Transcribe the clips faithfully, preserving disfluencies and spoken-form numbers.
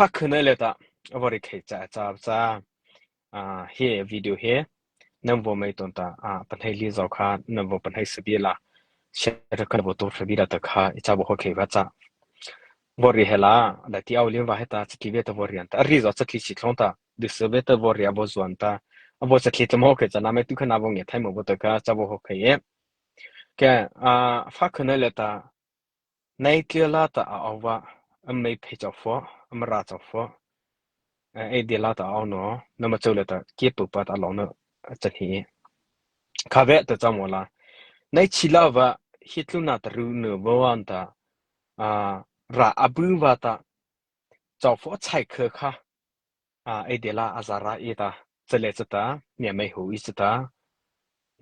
Pha khona liata, a vaw reih khei cha cha cha. A, he video he, nama vaw mei ton ta, a, pahno lei zaw kha, nama vaw pahno sa bi la, share kha nama vaw to sa bi la ta kha, ei cha vaw hawh khei va cha. Vaw reih he la, la ti au lin va he ta, cha ki ve ta vaw reih an ta, a reih zaw cha ki si thlong ta, du sa ve ta vaw reih a vaw zuan ta, a vaw cha ki ta mo khei cha nama tu kha nama vaw nge thai mo vaw ta kha, cha vaw hawh khei e. Kei, a, pha khona liata, Nai tlia la ta a au va, a mei phei chau fo, a Mara chau fo. A, ei de la ta a au no, nama chau le ta, ke pu pa ta lo no, a cha hi. Kha ve ta cha mo la. Nai chi la va, hi tlu na ta ru no va wan ta, a, ra a bu va ta, chau fo chai khe kha. A, ei de la a za ra e ta, cha le cha ta, mia mei hu i cha ta.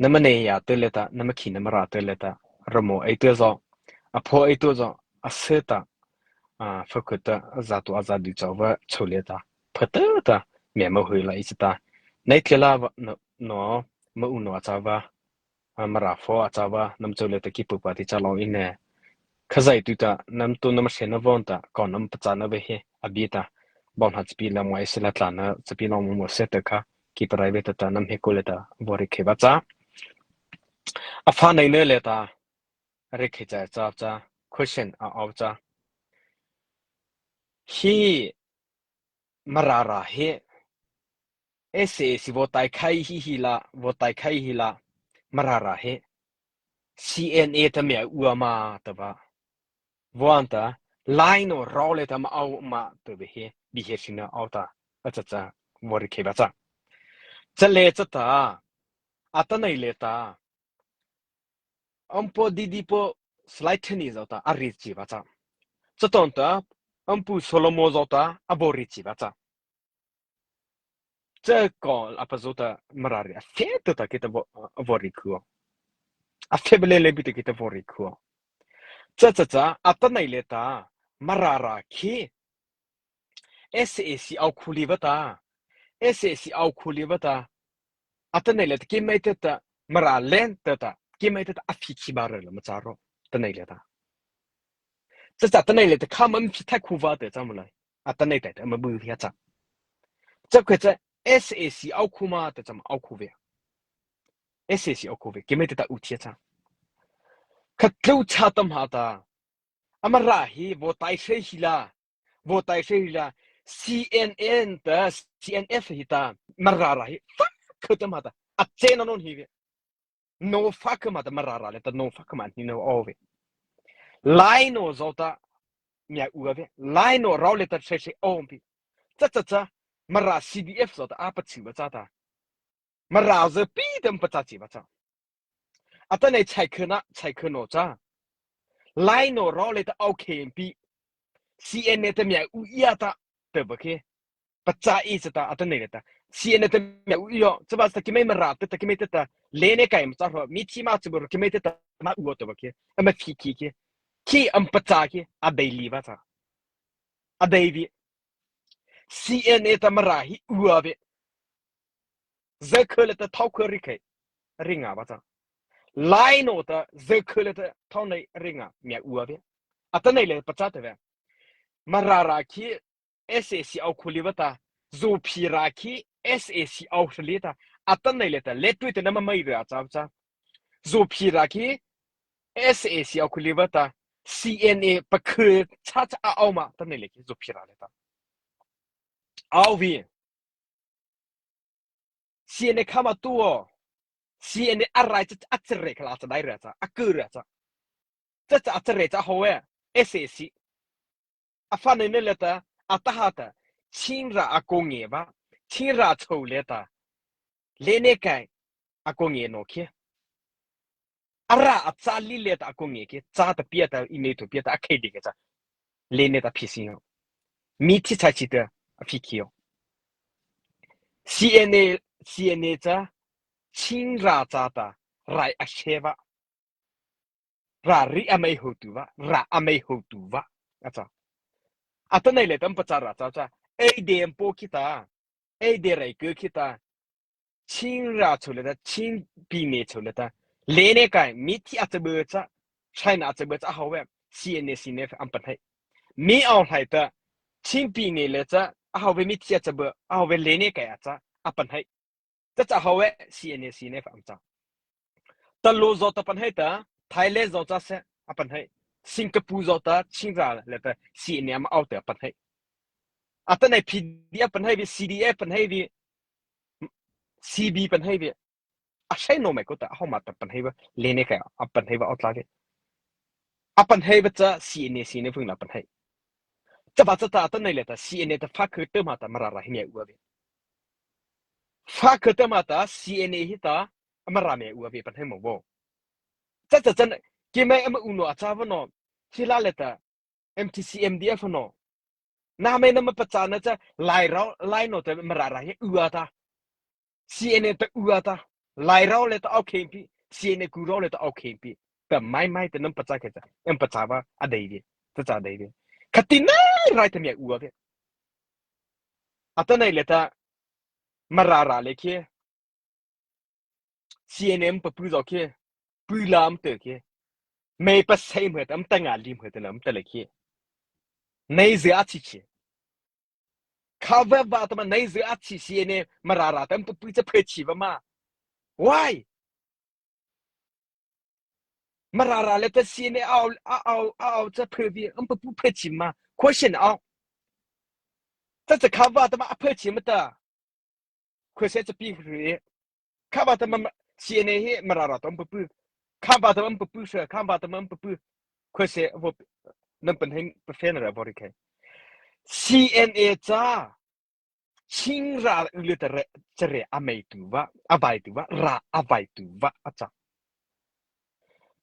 Nama nei ya te le ta, nama khi nama ra te le ta, ramo ei te zo, a pho ei te zo, a se ta, a, pha khu ta, a za tu a za du chau va, chau le ta, pha te ta, mia mei hu la i cha ta. Nai tlia la va, no, no, ma u no a cha va, a, Mara fo a cha va, nama chau le ta ki pu pa ti cha lo i ne. Kha zai tu ta, nama tu nama se na von ta, ko nama pa cha na ve he, a bi ta. Bon ha cha pi la mo ai se la tla na, cha pi no mo mo se ta kha, ki pa rai ve ta ta, nama he ko le ta, vaw reih khei va cha. A pha nai ne le ta, reih khei cha cha cha, question a au cha. Hi Mara ra he, S A C vaw tai khai hi hi la, vaw tai khai hi la, Mara ra he, C N A ta mia u a ma ta va. Vaw an ta, lai no rao le ta ma au ma ta ve he, bi he si na au ta, a cha cha, vaw reih khei va cha. Cha le cha ta, a ta nai le ta, Ampo didi po slide theni zau ta a ri chi va cha. Cha ton ta, ampu Solomon zau ta a vaw ri chi va cha. Cha ko a pa zau ta Mara ri a fe ta ta ki ta vaw, a vaw ri khu. A fe bele le bi ta ki ta vaw ri khu. Cha cha cha, a ta nai le ta, Mara ra khi, S A C au khu li va ta. S A C au khu li va ta. A ta nai le ta, ki mai te ta, Mara len ta ta, ki mai te ta, a phi khi ba re la ma cha ro. Ta nai le ta. Cha cha ta nai le ta, kha ma phi thai khu va te cha mu lai. A ta nai ta ta, ma bu hia cha. Cha kwe cha, S A C au khu ma ta cha ma au khu ve. S A C au khu ve, ki mai te ta u thia cha. Kha tlu cha tam ha ta. A Mara hi, vaw tai se hi la, vaw tai se hi la, C N N ta, C N F hi ta, Mara ra hi, fa kha ta ma ta, a che na non hi ve. No fa kha ma ta Mara ra le ta, no fa kha ma ni no o ve. Lai no zau ta, mia u ve. Lai no rao le ta se se o pi. Cha cha cha, Mara C D F zau ta, a pa chi va cha ta. Mara ze pi ta ma pa cha chi va cha. A ta nai chai khe na, chai khe no cha. Lai no rao le ta au khe pi. C N A ta mia u ia ta, ta ba khe. Pa cha i cha ta, a ta nai le ta. C N A ta mia u ia, cha ba ta ki mai Mara ta, ta ki mai ta ta. Le ne kai ma cha ro, mi thi ma cha bu ro, ki mai ta ta, ma u ta ba khe. A ma phi khi khe. Khi am pa cha khe, a dai li va cha. A dai vi. C N A ta Mara hi u a ve. Ze khe le ta thao khe ri khe, ri nga va cha. Lai no ta ze khe le ta thao nai ri nga, mia u a ve. A ta nai le pa cha ta ve. Mara ra khi S A C au khu li va ta. Zu phi ra khi S A C au khu li ta. A ta nai le ta le tui ta na ma mai ra cha cha. Zu phi ra khi S A C au khu li va ta. C N A pa khe cha cha a au ma ta nai le khi zu phi ra le ta. Au vi. C N A kha ma tu o. C N A a rai cha a cha re kha la cha dai ra cha. A khe ra cha. Cha cha a cha re cha ho e. S A C. A fa ne ne le ta. A ta ha ta. Chin ra a ko nge ba. Chin ra cho le ta. Le ne kai. A ko nge no khe. A ra a cha li le ta a ko nge khe. Cha ta pia ta i ne tu pia ta a khe di khe cha. Le ne ta phi si no. Mi thi cha chi ta a phi khi o. C N A, C N A cha, Chin ra cha ta, rai a she va. Ra ri a mei ho tu va, ra a mei ho tu va. A cha. A ta nai le ta am pa cha ra cha cha. Ei de am po khi ta. Ei de rai khe khi ta. Chin ra cho le ta, Chin pi ne cho le ta. Le ne kai, mi thi a cha bu cha. China a cha bu cha ho ve. C N A, C N F am pa hai. Mi au hai ta. Chin pi ne le cha, a hawh ve mi thia cha ba, a hawh ve le ne kai a cha, a pan hai. Cha cha hawh ve, C N A, C N F am cha. Ta lo zo ta pan hai ta, Thailand zo cha se, a pan hai. Singapore zo ta, Chin ra le ta, C N A am au ta a pan hai. A ta nai P D F pan hai vi, C D F pan hai vi, C B pan hai vi. A sai no mai ko ta, a hawh ma ta pan hai va, le ne kai, a pan hai va au tla ve. A pan hai va cha, C N A, C N F phung la pan hai. Cha ba cha ta, a ta nai le ta, C N A ta fa khata ma ta, Mara ra hi mia u a ve. Fa khata ma ta, C N A hi ta, Mara mia u a ve pan hai mo vo. Cha cha cha, ki mai ama u no a cha va no, hi la le ta, M T C, M D F no. Na mai na ma pa cha na cha, lai rau, lai no ta, Mara ra hi u a ta. C N A ta u a ta. Lai rau le ta au khempi, C N A ku rau le ta au khempi. Ta mai mai ta nam pa cha ke cha, em pa cha va, a dei ve. Cha cha dei ve. Khati nai rai ta mia u a ve. A ta nai le ta, Mara ra le ke. C N M pa pu zo ke. Pu lam te ke. Mai pa sai mhe ta, am ta nga lim mhe ta, am ta le ke. Nai ze a chi chi. Kha va va ta ma nai ze a chi C N A Mara ra ta am pa pu cha phe chi va ma. Why? Mara ra le ta C N A au, au, au, au cha phe vi, am pa pu phe chi ma. Question au. Ta cha kha va ta ma a phe chi ma ta. Khwese cha pi hri. Kha ba ta ma, ma, C N A hi Mara ra ta am pa pu. Kha ba ta am pa pu sa, kha ba ta am pa pu. Khwese vo, nam pan hin pa fen ra vo ri kai. C N A cha, Chin ra u le ta re, cha re a mai tu va, a vai tu va, ra a vai tu va, a cha.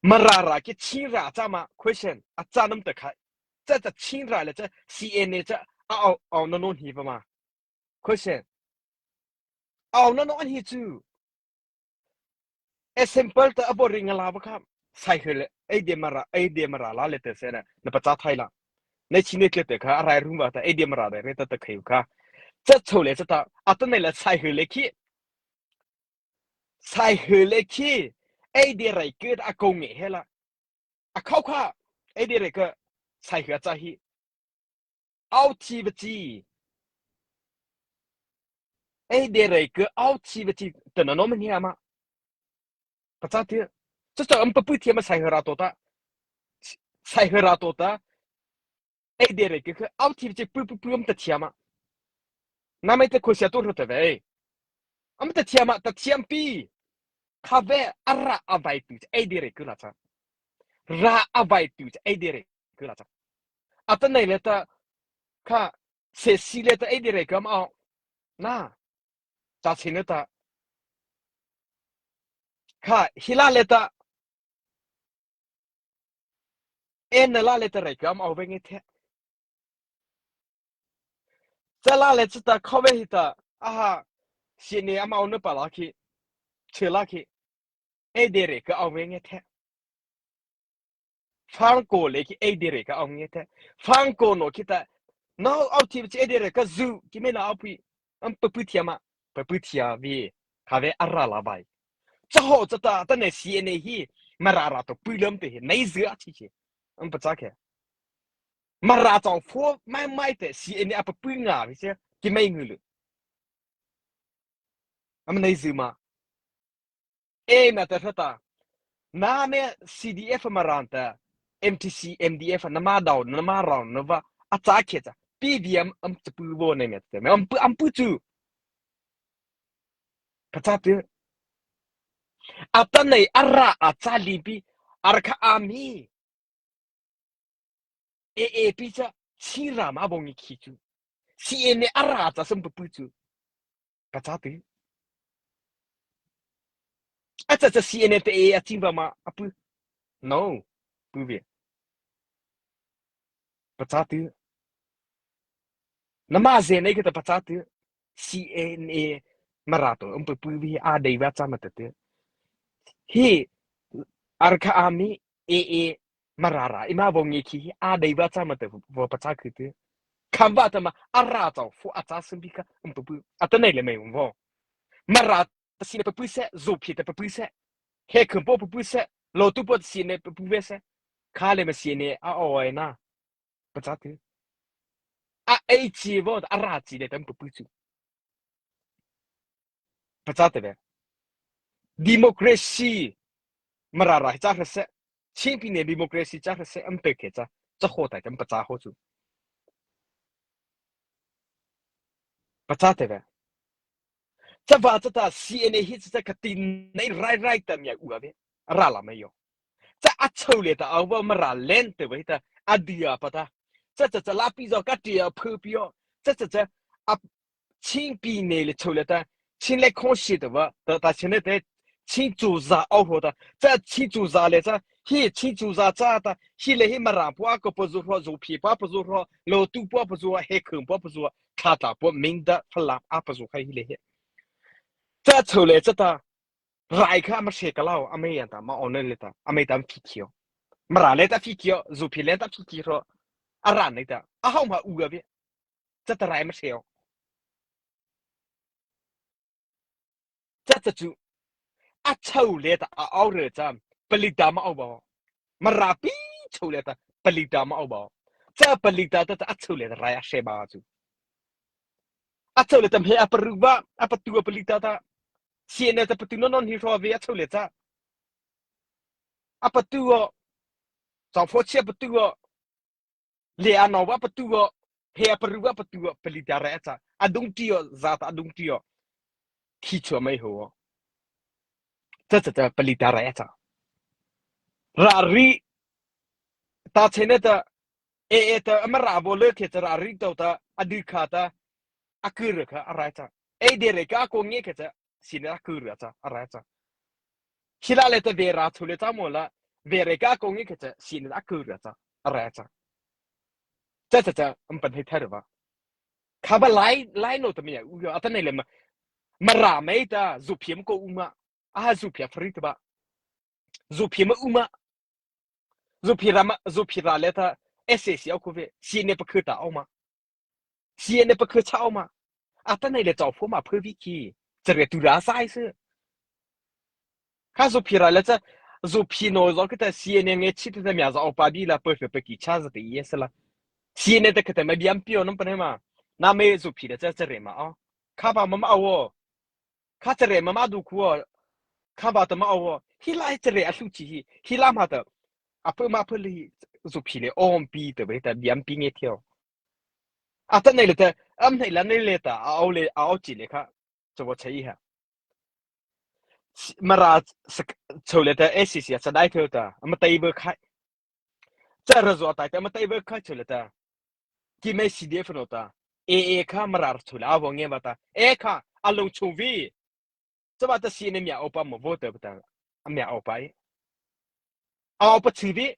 Mara ra ke Chin ra cha ma, question, a cha nam ta khai. Cha cha Chin ra le cha, C N A cha, a au, au na non hi va ma. Question. Au na no an hi chu. Example ta a bo ring la ba kha. Sai he le, ai de Mara, ai de Mara la le te se na, na pa cha thai la. Na chi ne kle te kha, a rai rung ba ta, ai de Mara de re ta ta khai kha. Cha cho le cha ta, a ta ne la sai he le ki. Sai he le ki. Ai de rai ke a ko nge he la. A khau kha, ai de re ke, sai he cha hi. Au thi ba chi. Ai de re ke au thi ba chi, ta na no man hi ama. Pa cha te. Cha cha am pa pu thi ama sai he ra to ta. Sai he ra to ta. Ai de re ke ke au thi ba chi pu pu pu am ta thi ama. Na mai te ko sia to ro ta ve. Am ta thi ama, ta thi am pi. Kha ve a ra a vai tu, ai de re ke la cha. Ra a vai tu, ai de re ke la cha. A ta nei le ta, kha, se si le ta, ai de re ke ma au. Na, cha chi ne ta. Kha, hi la le ta. E na la le ta re ke ma au ve nge the. Cha la le cha ta kha ve hi ta, a ha, si ne ama au ne pa la ki, che la ki. Ai de re ke au ve nge the. Fang ko le ki ai de re ke au nge the. Fang ko no ki ta. No au thi chi ai de re ke zu ki me na au pi. Am pa pu thi ama. Pa pu thi a vi. Kha ve a ra la bai. Cha ho cha ta ta ne si ne hi. Mara ra to pu lam te hi. Nei zu a chi chi. Am pa cha ke. Mara chau fo mai mai te si ne a pa pu nga vi se. Ki mai ngu lu. Am nei zu ma. E na ta hra ta. Na me C D F Mara ta. M T C, M D F na ma dau, na ma rau, na va. A cha khe cha. Pi vi am, am cha pu vo nei me te. Me am pu, am pu chu. Ka cha tu. A ta nei a ra a cha li pi. A ra kha a mi. A A P cha, Chin ra ma bong ni khi chu. C N A a ra cha sam pu pu chu. Ka cha tu. A cha cha C N A te A A Chin va ma a pu. No. Pu ve. Ka cha tu. Na ma ze nei ka ta pa cha tu. C N A Mara to, um pu pu vi a dei va cha ma ta tu. Hi, a ra kha a mi, A A Mara ra, i ma vo ngi khi hi, a dei va cha ma ta vo pa cha khu tu. Kham va ta ma, a ra chau, fu a cha sum bi kha, um pu pu, a ta nei le mei um vo. Mara ta si ne pu pu se, zo phi ta pu pu se. He khum po pu pu se, lo tu po si ne pu pu ve se. Kha le ma si ne, a o ai na. Pa cha tu. a ei chi vaw ta a ra chi lei ta ama papua chu. Pachâ teh vei. Democracy Mara râh cha hra sy. Chin pi ne democracy cha hra sy ama teh kei cha. Cha hawh tai ta ama pachâ hawh chu. Pachâ teh vei. Cha va cha ta C N A hi cha cha ka ti nei rai rai ta mia u a ve. A ra la mai yo. Cha a chô lei ta a va Mara land teh vei ta a di a pa ta. Cha cha cha la pi zo ka ti a phu pi yo. Cha cha cha a Chin pi ne le chô lei ta, Chin le khon shi ta va, ta, ta Chin ne te, Chin chu za au ho ta, cha Chin chu za le cha, hi Chin chu za cha ta, hi le hi Mara pua ko pa zu ho, zu pi pa pa zu ho, lo tu pua pa zu ho, he khun pua pa zu ho, tha ta pua ming da, fa la a pa zu ho hi le hi. Cha chô lei cha ta, rai kha ama she ka lao, ama yan ta, ma on le ta, ama ta fi kio. Mara le ta fi kio, zu pi le ta fi kio, a ra nei ta, a hau ma u a ve. Cha ta rai ma she o. Cha cha chu. A chô lei ta a au re cha. Palita ma au ba. Mara pi chô lei ta. Palita ma au ba. Cha palita ta cha a chô lei ta rai a she ba chu. A chô lei ta mhe a paru ba. A patu a palita ta. C N A ta patu no non hi ro ve a chô lei cha. A patu o. Cha pho chi a patu o. Le a no va patu o, he a paru va patu o, palita rai a cha. A dung ti o, za ta a dung ti o. Khi chua mai ho o. Cha cha cha, palita rai a cha. Ra ri, ta chene ta, e e ta, ama ra bo le khe cha ra ri tau ta, a di kha ta, a ku re kha, a rai cha. E de re ka ko nge khe cha, sina a ku re cha, a rai cha. Hila le ta ve ra chu le cha mo la, ve re ka ko nge khe cha, sina a ku re cha, a rai cha. Cha cha cha, am pan hei thar va. Kha ba lai, lai no ta mi ya, u yo, a ta nei le ma, Mara mai ta, zu pi ma ko u ma, a ha zu pi a fri ta ba. Zu pi ma u ma, zu pi ra ma, zu pi ra le ta, S A C au ko ve, sina pa ku ta au ma. Sina pa ku cha au ma. A ta nei le chau pho ma pho vi ki. Cha re tu ra sai se. Kha zu pi ra le cha, zu pi no zo kita C N A nge chi ta mia za au pa di la pe fe pe ki cha za te yes la. C N A ta kita ma biam pio nom pa ne ma. Na me zu pi le cha cha re ma au. Kha ba ma ma au. Kha cha re ma ma du ku o. Kha ba ta ma au. Hi la cha re a hlu chi hi. Hi la ma ta. A pe ma pe li zu pi le om pi ta be ta biam pi nge theo. A ta nei le ta, am nei la nei le ta, a au le, a au chi le kha, cha va cha i ha. Mara s-, chô le ta, S C C a cha dai theu ta, ama tai va khai. Cha ra zo tai ta, ama tai va khai chô le ta. Ki mai C D F no ta. E e kha Mara chô le a va nge va ta. E kha, a long chô vi. Cha va ta C N A mia au pa mo vo ta va ta. A mia au pa i. Au pa chi vi.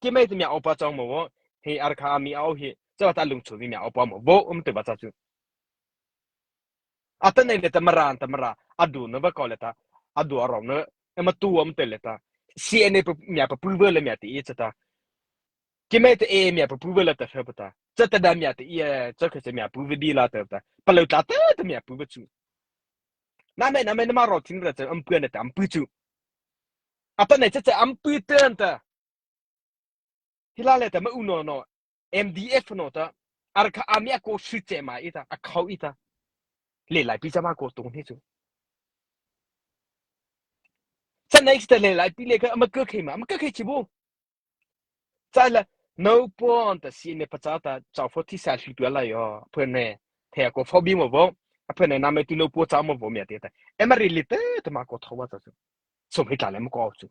Ki mai ta mia au pa chang mo vo. He ar kha mi au hi. Cha va ta long chô vi mia au pa mo vo. Um ta va cha chu. A ta nei le ta Mara ta Mara. A du na va ko le ta. A du a rau na. E ma tu um ta le ta. C N A pa mia pa pu va le mia ti i cha ta. Ki mai ta e mia pa pu va le ta sa pa ta. Cha ta da mia ti i cha ka cha mia pu va di la ta ta. Pa lo ta ta ta mia pu va chu. Na me, na me, na ma ro tin ra cha am pu na ta am pu chu. A ta nei cha cha am pu ta ta. Hi la le ta ma u no no. M D F no ta. Ar kha a mi a ko su che ma i ta, a khau i ta. Le lai pi cha ma ko tong hi chu. Cha nei ta le lai pi le kha ama ka khei ma, ama ka khei chi bu. Cha la, no pon ta C N A pa cha ta, chau pho thi sa hlu tu la yo, phe ne, the ko pho bi mo vo, a phe ne na me tu no po cha mo vo mi a te ta. E ma ri li te, te ma ko tho wa cha chu. Som hei tla le mo ko chu.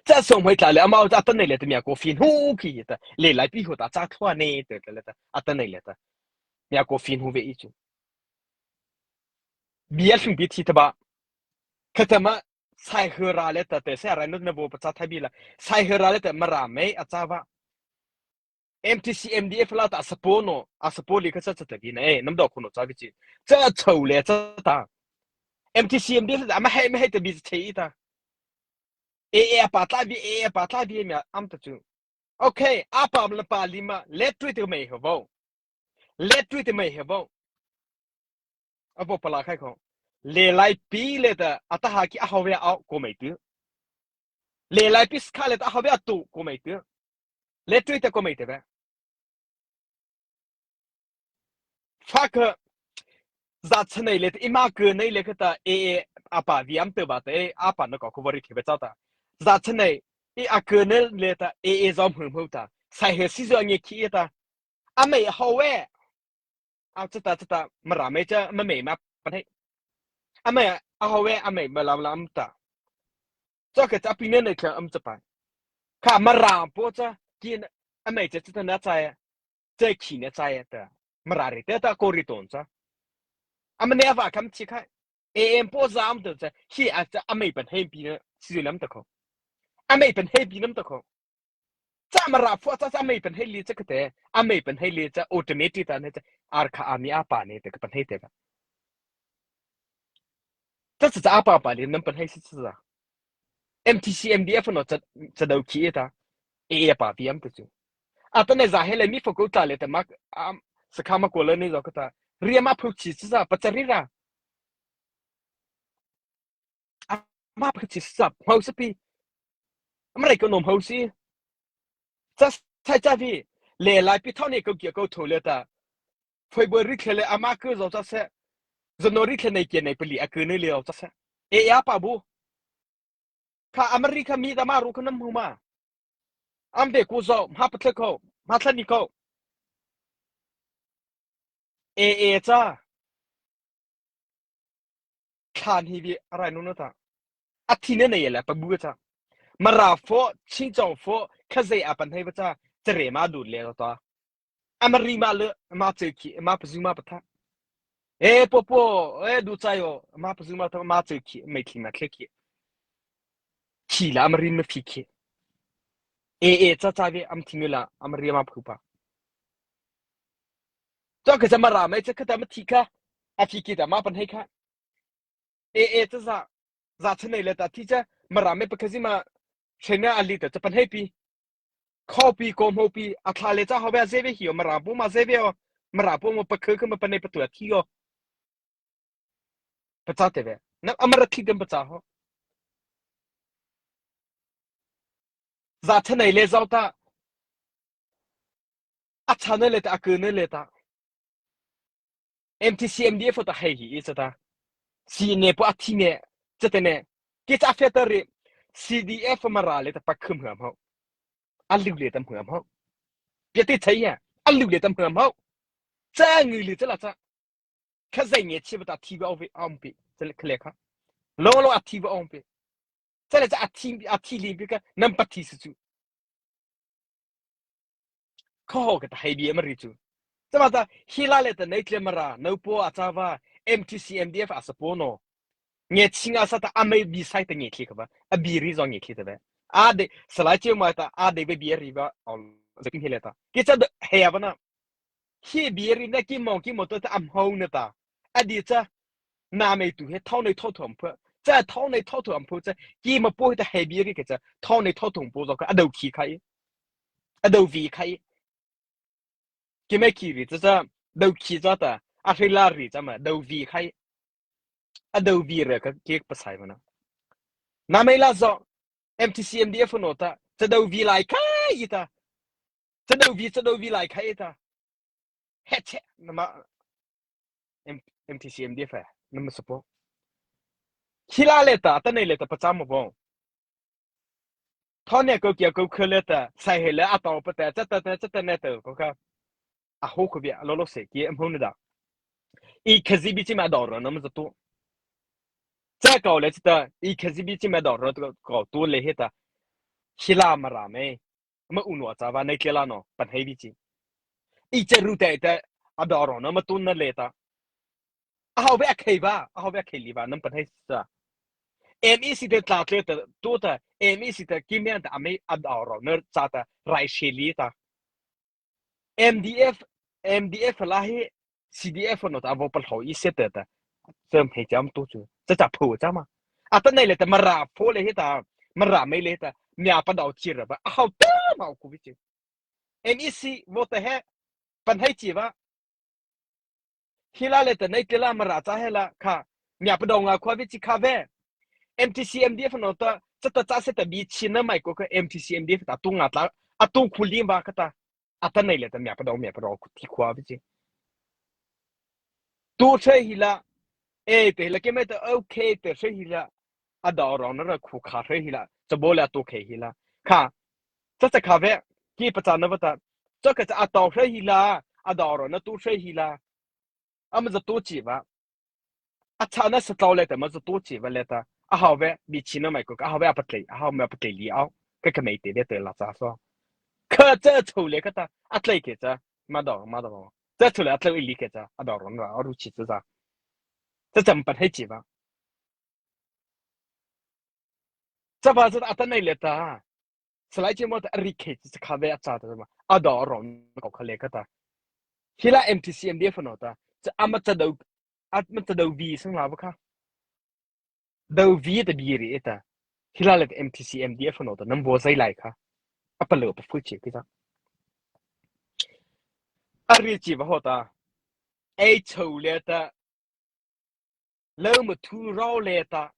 Cha som hei tla le ama cha ta nei le te mi a ko fin hu ki ta. Le lai pi hu ta cha thua ne te le ta. A ta nei le ta. Mi a ko fin hu ve i chu. Bia hlung bi thi ta ba. Kha ta ma, sai hera le ta te, sai rai no na bo pa cha thai bi la. Sai hera le ta Mara mai a cha va. M T C, M D F la ta support no, a support li kha cha cha ta bi na, e, nam do ko no cha bi chi. Cha chau le cha ta. M T C, M D F la ta, ma hei, ma hei ta bi che i ta. E, e, pa tla bi, e, e, pa tla bi, mi am ta chu. Okay, a pa la pa li ma, le tui te mai he vo. Le tui te mai he vo. A vo pa la khai ko. Le lai pi le ta, a ta ha ki a hau ve au ko mai tu. Le lai pi skha le ta a hau ve a tu ko mai tu. Le tui te ko mai te ve. Thakha, za chanei le ta, eima kei nei le khata, AA a pa vi am te ba te, a pa na ko ko vari the ba cha ta. Za chanei, e a kei nei le ta, AA zom hum hum ta. Sai he si zo nge ki ta. A mei ho we. A cha ta cha ta, Mara mei cha, ma mei ma pa nei. A mei, a ho we, a mei ma lam lam ta. Cha ka cha pi ne ne ka am cha pa. Ka Mara po cha, ki a mei cha cha ta na cha ya. Cha ki ne cha ya ta. Mara re te ta ko ri ton cha. A ma ne va kam chi ka. E em po za am ta cha. Hi a cha a mei pan hei pi ne. Si lam ta ko. A mei pan hei pi nam ta ko. Cha Mara po cha cha a mei pan hei li cha ka te. A mei pan hei li cha automatic ta ne cha. Ar ka a mi a pa ne te ka pan hei te ka. Cha cha cha a pa pa li nam pan hei si cha. MTC MDF no cha, cha dau ki ta. E ya pa pi am ta chu. A ta ne za he le mi fo ko ta le ta mak, am, sa ka ma ko le ne zo ka ta. Ri ma phu chi cha, pa cha ri ra. A ma phu chi cha, hau sa pi. Am rai ko nom hau si. Cha, cha cha vi. Le lai pi thau ne ko ki ko tho le ta. Phoi bo ri khle le ama ke zo cha se. Zo no ri khle nei ke nei pali a ke nei le zo cha se. E ya pa bu. Ka America mi da ma ru ka nam hu ma. Am be ku zo, ma pa tle ko, ma tle ni ko. E e cha. Khan hi vi a rai nu no ta. A thi ne nei le pa bu cha. Mara po, Chin Chong po, ka zei a pan hei ba cha. Chare ma du le ta. Ama ri ma le, ma che ki, ma pa zu ma pa tha. E po po, e du cha yo, ma pa zu ma tha, ma che ki, mei ki ma tle ki. Ki la ama ri ma phi ki. E e cha cha ve am thi mi la, ama ri ma phu pa. To ka cha Mara mei cha ka ta ma thi ka. A phi ki ta ma pan hei ka. E e cha za, za chanei le ta thi cha, Mara mei pa ka zi ma, China a li ta cha pan hei pi. Khao pi, ko mo pi, a thla le cha ho ve a ze ve hi o, Mara po ma ze ve o, Mara po mo pa khe khe ma pa nei pa tu a thi o. Pa cha te ve. Na Amara thi dem pa cha ho. Za chanei le zau ta. A chanei le ta, a ke nei le ta. MTC MDF ta hei hi i cha ta. Si ne po a thi ne, cha te ne. Ki cha fe ta ri. CDF Mara le ta pa khum ham ho. A lu le tam ham ho. Pia te chai ya. A lu le tam ham ho. Cha ngi le cha la cha. Ka zei nge chi ba ta thi ba o ve am pi. Cha le khle ka. Lo lo a thi ba am pi. Cha le cha a thi, a thi li pi ka. Nam pa thi su chu. Kho ho ka ta hei bi ma ri chu. Cha ma ta hi la le ta nei tle Mara, no po a cha va, MTC MDF a sa po no. Nge chi nga sa ta a mei bi sai ta nge thli ka ba, a bi ri zo nge thli ta ve. A de, sa lai chi ma ta, a de ve bi ri ba, o, za kin hi le ta. Ki cha de, he ya ba na. Hi bi ri na ki mo, ki mo to ta am ho na ta. A di cha, na mei tu he thau nei thau thom pho. Cha thau nei thau thom pho cha, ki ma po he ta he bi ri ke cha, thau nei thau thom pho zo ka, a dau ki khai. A dau vi khai. Ki mei ki ri cha cha, dau ki cha ta, a hri la ri cha ma, dau vi khai. A dau vi re ka ki pa sai ma na. Na mei la zo, MTC MDF no ta, cha dau vi lai khai i ta. Cha dau vi, cha dau vi lai khai i ta. He che, na ma, M-, MTC MDF, na ma sa po. Hi la le ta, ta nei le ta pa cha ma po. Thau ne ko kia ko khe le ta, sai he le a tau pa ta, cha ta ta, cha ta ne ta, ko ka. A ho ko bia, lo lo se, ki am ho ne da. I khe zi bi chi ma dau ro, na ma za tu. Cha kau le cha ta, i khe zi bi chi ma dau ro, ko tu le he ta. Hi la Mara mei. Ma u no cha va nei tle la no, pan hei bi chi. I che ru te te, a dau ro no ma tu na le ta. A hau ve a khei va, a hau ve a khei li va, nam pan hei sa. MEC te tla tle ta, tu ta, MEC te ki mian ta, a mei a dau ro, na cha ta, rai she li ta. MDF, MDF la hi, CDF no ta vo pa hlo i se te ta. Sem he cham tu chu. Cha cha phu cha ma. A ta nei le ta Mara pho le he ta. Mara mei le ta. Mia pa dau chi ra ba. A hau ta ma ku vi chi. MEC vo ta he. Pan hei chi va. Hi la le ta nei te la Mara cha he la kha. Mia pa dau nga khua vi chi kha ve. MTC MDF no ta. Cha ta cha se ta bi chi na mai ko ka MTC MDF ta tu nga ta. A tu khu lim va ka ta. A ta nei le ta mia pa dau, mia pa dau, ku ti khua vi chi. Tao thei hi la, e, te hi la, keimo ta, okay, te thei hi la, a dao rao na ra khu kha thei hi la, cha bo la tao khei hi la. Kha, cha cha kha ve, ki pachâna vâta, cha kha cha a tao thei hi la, a dao rao na tao thei hi la, ama za tao chi va. A châna sa tlao le ta, ma za tao chi va le ta, a hao ve, bi chi na mai ko, a hao ve a patlei, a hao ma patlei li ao, ka ka mei te ve te la cha so. Kha cha chô le ka ta, a tlei ke cha, ma dao, ma dao. Cha chô le a tlei li ke cha, a dao rao na ra, a ru chi cha. Cha cha ma pa thei chi va. Cha va cha a ta nei le ta. Salai chi mo ta a ri khei cha kha ve a cha ta ma. A dao rao na ko kha le ka ta. Hi la M T C M D F no ta. Cha ama cha dao, ama cha dao vi sang la va kha. Dao vi ta bi ri e ta. Hi la le ta M T C M D F no ta. Nam vo zai lai kha. A pa lo pa fu chi ki ta. A ri chi va ho ta. Ei chô le ta. Lo ma thu rao le ta,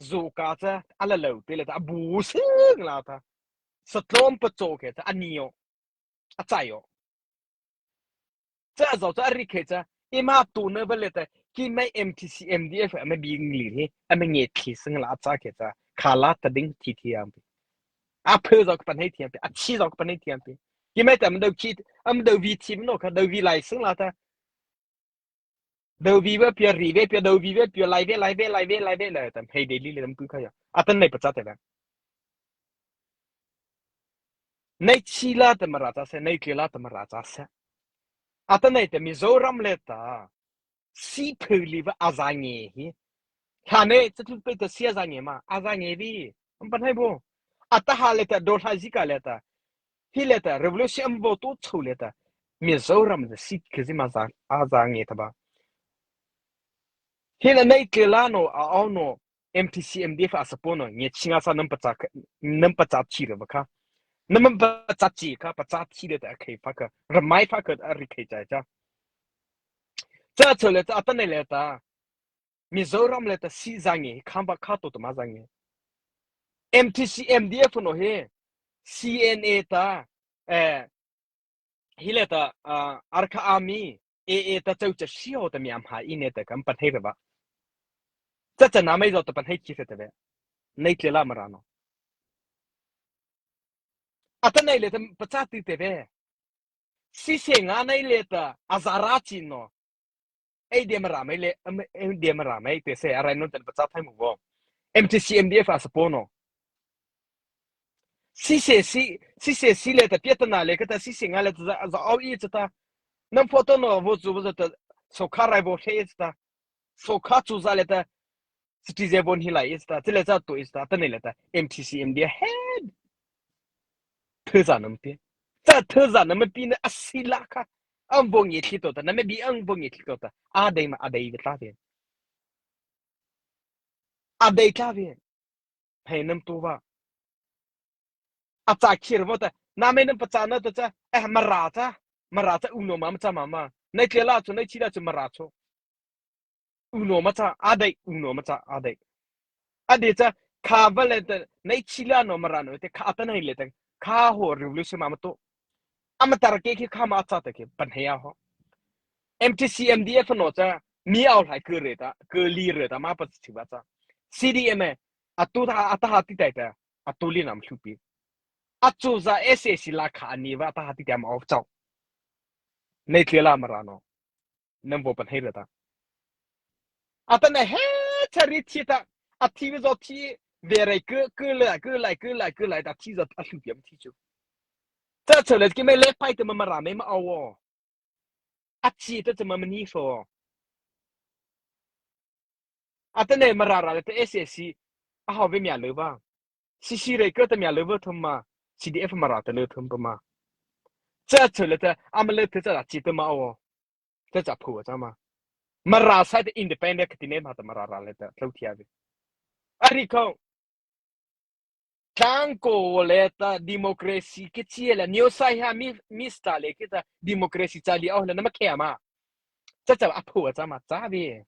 zo ka cha, a la lo te le ta, a bu sing la ta. Sa tlom pa cho ke cha, a ni yo, a cha yo. Cha zo cha a ri ke cha, i ma tu na ba le ta, ki mai M T C M D F, a ma bi ngli he, a ma nge thi sing la cha ke cha, kha la ta ding thi thi am pi. A phe zo ka pan hei thi am pi, a chi zo ka pan hei thi am pi. Ki mai ta ma do ki, am do vi thi ma no ka, do vi lai sing la ta. Dau vi ve pia ri ve pia dau vi ve pia lai ve lai ve lai ve lai ve lai ta hei dei li le tam ku kha ya. A ta nei pa cha te ve. Nei chi la ta Mara cha se, nei chi la ta Mara cha se. A ta nei ta Mizoram le ta. Si phe li ve a za nge hi. Tha nei cha tu pe ta si a za nge ma, a za nge vi. Am pan hai bo. A ta ha le ta do ha zi ka le ta. Hi le ta, revolution am vo to chô le ta, Mizoram ta si kha zi ma za, a za nge ta ba. Hi la nei ke la no, a au no, M T C M D F a support no, nge chi nga sa nam pa cha, nam pa cha chi re ba kha. Nam pa cha chi kha, pa cha chi le ta khei fa kha, ra mai fa kha, a ri khei cha cha. Cha chô le ta, a ta nei le ta. Mizoram le ta si za nge, kham ba kha to ta ma za nge. M T C M D F no he, C N A ta, eh, hi le ta, ah, Arkha Army, A A ta chau cha si ho ta mi am ha i ne ta kam pan hei ve ba. Cha cha na mai zo ta pan hei chi fe ta ve. Nei tle la Mara no. A ta nei le ta pa cha ti te ve. Si se nga nei le ta, a za ra chi no. Ei de Mara mai le, am, ei de Mara mai te se, a rai no ta pa cha thai mu vo. M T C M D F a support no. Si se si, si se si le ta, pia ta na le ka ta, si se nga le ta, za, za au i cha ta. Nam photo no, vo zu, vo za ta, so kha rai vo he cha ta. So kha chu za le ta, citizen von hi lai i cha ta, chi le cha to i cha ta, ta nei le ta, M T C M D F he. Thei za nam pi. Cha thei za nam pi na a si la kha. Am vo nge thli to ta, na me bi am vo nge thli to ta. A dei ma, a dei ve tla ve. A dei tla ve. Hei nam to va. A cha khir vo ta. Na me nam pa cha na ta cha. Eh, Mara cha. Mara cha u no ma, ma cha ma ma. Nei tle la chu, nei chi la chu Mara chu. U no ma cha, a dei, u no ma cha, a dei. A dei cha, kha va le ta, nei chi la no Mara no te, kha ta nei le ta, kha ho revolution ma ma to. A ma tar ke ki kha ma cha ta ke, pan he ya ho. M T C M D F no cha, mi au lai ke re ta, ke li re ta, ma pa chi ba cha. C D M e, a tu ta, a ta ha ti tai ta, a tu li nam hlu pi. A chu za S A C la kha ni va ta ha ti ta ma au chau. Nei tle la Mara no. Nam vo pan hei re ta. A ta na he cha ri thi ta. A thi ve zo thi ve rai ke, ke le, ke lai, ke lai, ke lai ta thi zo a hlu pi am thi chu. Cha chô le ki me le pai te ma Mara me ma au. A chi ta cha ma ma ni so. A ta nei Mara ra le ta S A C. A hao ve mia le va. C C re ke ta mia le va thum ma. C D F Mara ta le thum pa ma. Cha chô le ta, a ma le ta cha chi ta ma o. Cha cha phu cha ma. Mara sai ta independent ka ti ne ma ta Mara ra le ta, thlau thia ve. A ri ko. Tlang ko le ta democracy ke chi le, neo sai ha mi, mi sta le ke ta democracy cha li o le na ma ke ma. Cha cha a phu cha ma, cha ve.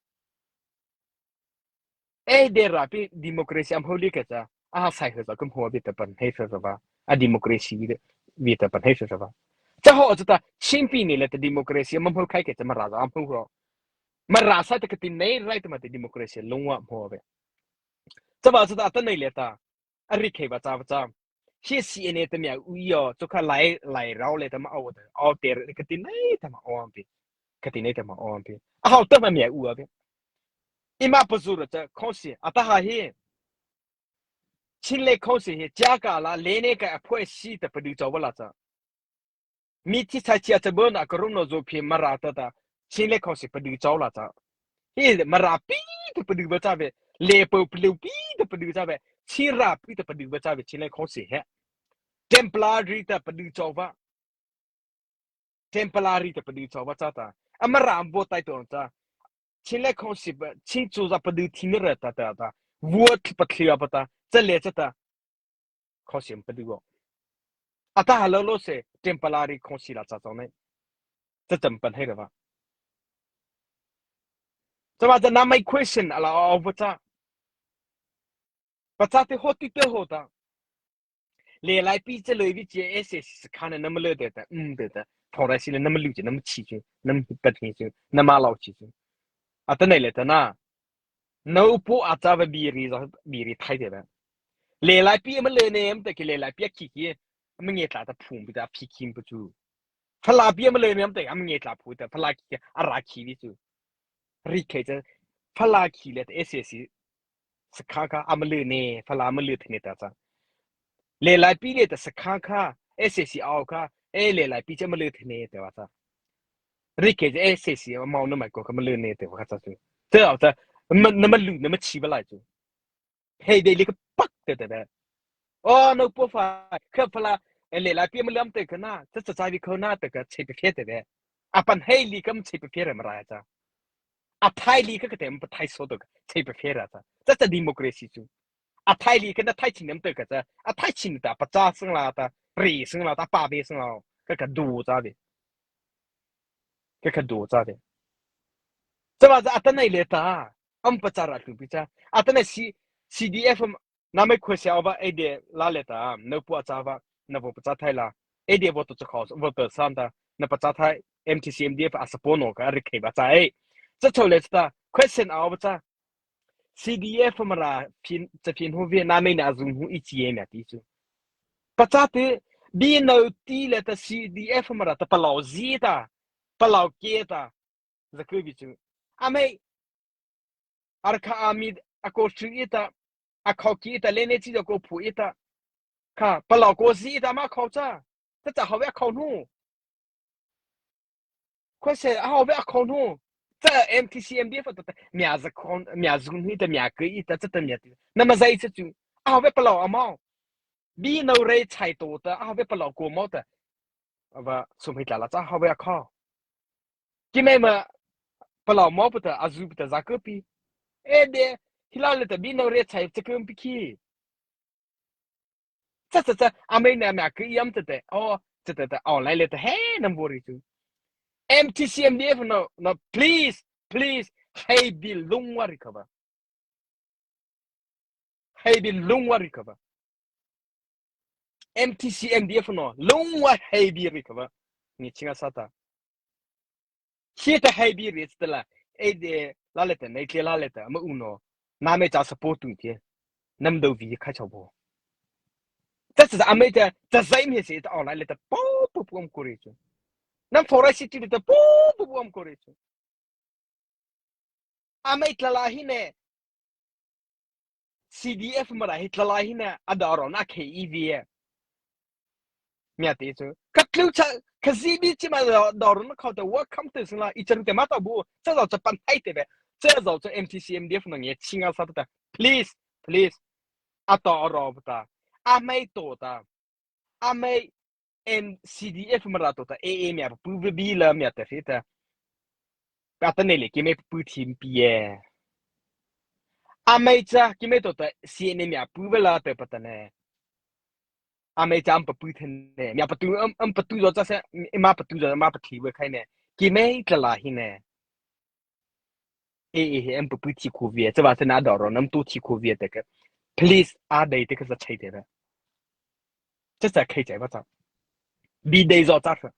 Ei de ra pi democracy am ho li ke cha, a ha sai ho za kum ho vi ta pan hei fe va. A democracy vi ta, vi ta pan hei fe va. Cha ho cha ta, Chin pi ni le ta democracy am ho khai ke cha Mara za am ho ho. Mara sai ta khatinai rai ta ma ta democracy lungwa mo ve. Chaba chata atanoh liata a rikhei ba cha ba cha. He C N A ta mia u yo, chokha lai lai rao le ta ma o ta. O ter khatinai ta ma o ampi. Khatinai ta ma o ampi. A hao ta ma mia u a ve. Ima pazura cha khonsi ata ha hi. Chinle khonsi hi cha ka la le ne ka a phoi si ta padu chau ba la cha. Mi thi chai chia cha bon a ka rum no zo phi Mara ta ta. Chinle khonsi padu chau la cha. Hi Mara pi ta padu ba cha ve. Le po plu pi ta padu cha ve. Chin ra pi ta padu ba cha ve. Chinle khonsi he. Temporary ta padu chau ba. Temporary ta padu chau ba cha ta. A Mara bo tai to cha. Chinle khonsi ba. Chin chu za padu thi ni ra ta ta ta. Vuat pa thli ba ta. Cha le cha ta. Khonsi padu go. Ata ha lo lo se temporary khonsi la cha chau nei. Cha cham pan hai ra ba. Chaba cha na mai question ala o ba cha. Pachate hoti te hota. Le lai pi che loi vi che S S C kha na nam le te ta, um te ta. Thora si le nam lu che, nam chi che, nam pat ni che, nam lao chi che. Atanoh le ta na. Nau po a cha va biri za biri thai te ba. Le lai pi ma le ne am te ki le lai pi a ki ki. Ma nge tla ta phum pi ta phi kim pa chu. Phala pi ma le ne am te am nge tla phu ta phala ki a ra ki vi chu. Ri khe cha phala ki le ta S S C. Sakha kha ama le ne, phala ama le thene ta cha. Le lai pi le ta sakha kha, S S C au kha, e le lai pi cha ama le thene te wa cha. Ri khe cha S S C mau na mai ko kha ama le ne te wa cha chu. Te au cha, ma, na ma lu, na ma chi ba lai chu. Hei de li ka pak te te be. O no po fa, kha phala, e le lai pi ama le am te kha na, cha cha cha vi kho na te kha, che pe phe te be. Apan hei li kam che pe phe re ma ra cha. A thai li ka ka tem pa thai so to ka, chei pa phera ta. Cha cha democracy chu. A thai li ka na thai chin nam to ka cha. A thai chin ta pa cha sang la ta, ri sang la ta, pa be sang la. Ka ka du cha ve. Ka ka du cha ve. Cha ba cha atanoh le ta. Am pa cha ra tu pi cha. Atanoh C, C D F am Na mai khua sia va, ei de la le ta, na pu a cha va, na vo pa cha thai la, ei de vo to cha khau, vo to san ta, na pa cha thai, M T C M D F a support no ka ri khei ba cha ei. Cha chau le cha ta, question a va cha, C D F Mara phin, cha phin hu ve, na mai na zun hu i chi e mia ti chu. Pa cha te, bi no ti le ta C D F Mara ta pa lau zi ta, pa lau ke ta, za ku bi chu. A mai, Ar kha a mi a ko chu i ta, a khau ki i ta, le ne chi ko phu i ta. Kha, pa lau ko zi i ta ma khau cha. Cha cha hau ve a khau nu. Khua se a hau ve a khau nu. Cha M T C M D F ta ta. Mia za khon, mia zun hi ta, mia ke i ta, cha ta mia ti. Na ma zai cha chu. A hau ve pa lau a mau. Bi no rei chai to ta, a hau ve pa lau ko mau ta. A va, sum hi tla la cha, a hau ve a khau. Ki mai ma, pa lau mau pa ta, a zu pa ta, za ke pi. E de, hi la le ta, bi no rei chai, cha ke pi ki. Cha, cha, cha, a mai na mia ke i am ta te, o, cha ta ta, o, lai le ta, he, nam vo ri chu. M T C M D F no, no, please, please, hei bi lung wa ri kha ba. Hei bi lung wa ri kha ba. M T C M D F no, lung wa hei bi ri kha ba. Ni chinga sa ta. Hi ta hei bi ri ta la. E de, la le ta, nei ke la le ta, ma u no. Na me cha support tu ke. Nam do vi kha chau bo. Ta sa a mai ta, ta zai mi se ta online le ta, po, po, po, am ko ri chu. Nam for city le ta, po, po, po, am ko ri chu. A mai tla la hi ne. C D F Mara hi tla la hi ne. A da ro na ke i vi e. Mia te chu. Ka tlu cha, ka zi bi chi ma da, da ro na khau te welcome te sung la. I cha ru te ma ta bu. Cha zau cha pan thai te be. Cha zau cha M T C M D F no nge chinga sa ta. Please, please. A to ro ta. A mai to ta. A mai M C D F Mara to ta, A A mia pu ve bi la mia ta fe ta. Ka ta ne le ki mai pu thim pi e. A mai cha ki mai to ta C N A mia pu ve la ta pa ta ne. A mai cha am pa pu the ne. Mia pa tu am, am pa tu zo cha se, ma pa tu zo, ma pa thi ve khai ne. Ki mai tla la hi ne. E, e, he, em, pu, pu, thi khu vie, cha va, cha na do ro, nam tu thi khu vie te ke. Please, a dei te ke sa chai te ra. Cha sa khai chai va cha. Bi dei zo cha sa.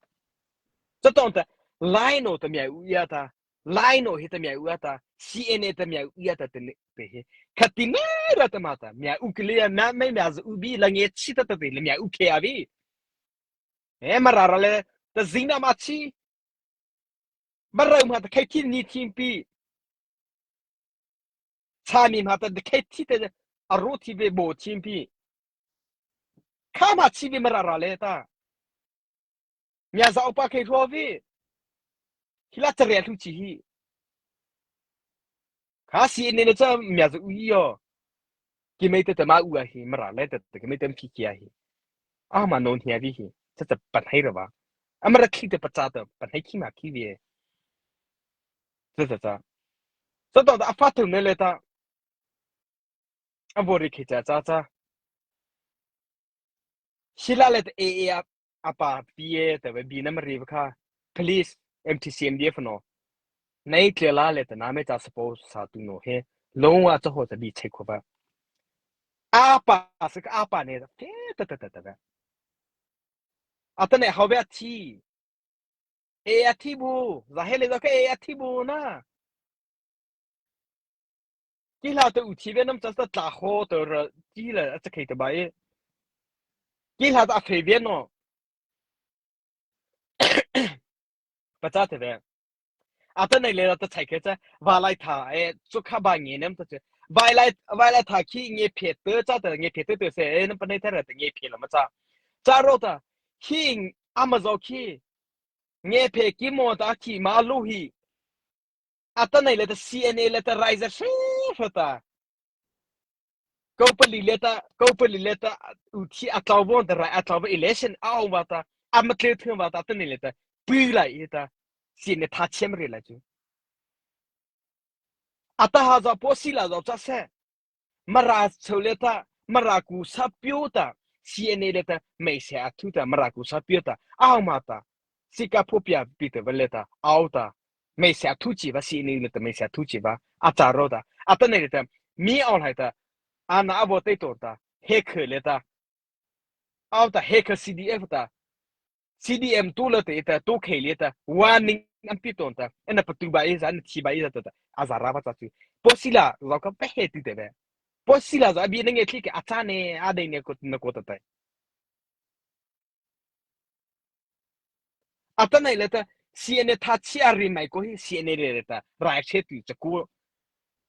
Cha tong ta, lai no ta mia u ya ta. Lai no he ta mia u a ta, C N A ta mia u a ta te ne, te he. Khati ne ra ta ma ta, mia u kele a, mia, mia, mia za u bi la nge chi ta ta te, la mia u khe a bi. E, Mara râh le, ta zina ma chi. Mara ma ta khai thi ni thim pi. Cha mi ma ta de khai thi te, a ro thi be bo thim pi. Kha ma chi be Mara râh le ta. Mia za u pa khai ro ve. Hi la cha re lu chi hi. Kha C N A ne cha mia za u yo. Ki mei te te ma u a hi, Mara le te te ki mei te mpi ki a hi. A ma non hi a vi hi. Cha cha pa hai ra ba. A Mara khi te pa cha te, pa hai khi ma khi ve. Cha cha cha. Cha to a fa tu ne le ta. A vo ri khi cha cha cha. Sila le te e e a, a pa pi e te ve bi na ma ri va kha. Police, M T C, M D F no. Nai tle la le te na me cha support sa tu no he. Long wa cha ho cha bi che ko ba. A pa sa ka a pa ne te te te te te ve. A ta ne hau ve a thi. E a thi bu. Za he le za ka e a thi bu na. Ki hla ta u thi ve nam cha sa tla ho ta ra ki la a cha khai ta ba e. Ki hla ta a fe ve no. Pa cha te ve. A ta nei le ta chai ke cha, va lai tha, e, chu kha ba nge nem ta che. Vai lai, vai lai tha khi nge phe te cha ta, nge phe te te se, e, nam pa nei tha ra ta nge phe la ma cha. Cha ro ta, khi a ma zo khi, nge phe ki mo ta khi ma lu hi. A ta nei le ta C N A le ta rai za se fa ta. Ko pali le ta, ko pali le ta, u thi a tlau von ta rai, a tlau von election a ong va ta, a ma tle thung va ta, ta nei le ta, pi lai i ta, C N A tha chem ri lai chu. A ta ha za po si la za cha se. Mara chau le ta, Mara ku sa piu ta, C N A le ta, mei se a thu ta, Mara ku sa piu ta, a ong ma ta. Si ka pho pia pi te va le ta, au ta. Mei se a thu chi va, C N A le ta, mei se a thu chi va, a cha ro ta. A ta nei le ta, mi au lai ta, a na a vo te to ta, he khe le ta. Au ta he khe C D F ta. C D M tu le te ta, tu khe le ta, warning am pi ton ta. E na pa tu ba i za, na thi ba i za ta ta. A za ra ba ta tu. Po si la, za ka pe he ti te ve. Po si la za bi na nge thi ke a cha ne, a dei ne ko, na ko ta ta. A ta nei le ta, C N A tha chi a ri mai ko hi, C N A le le ta, rai che tu, cha ko,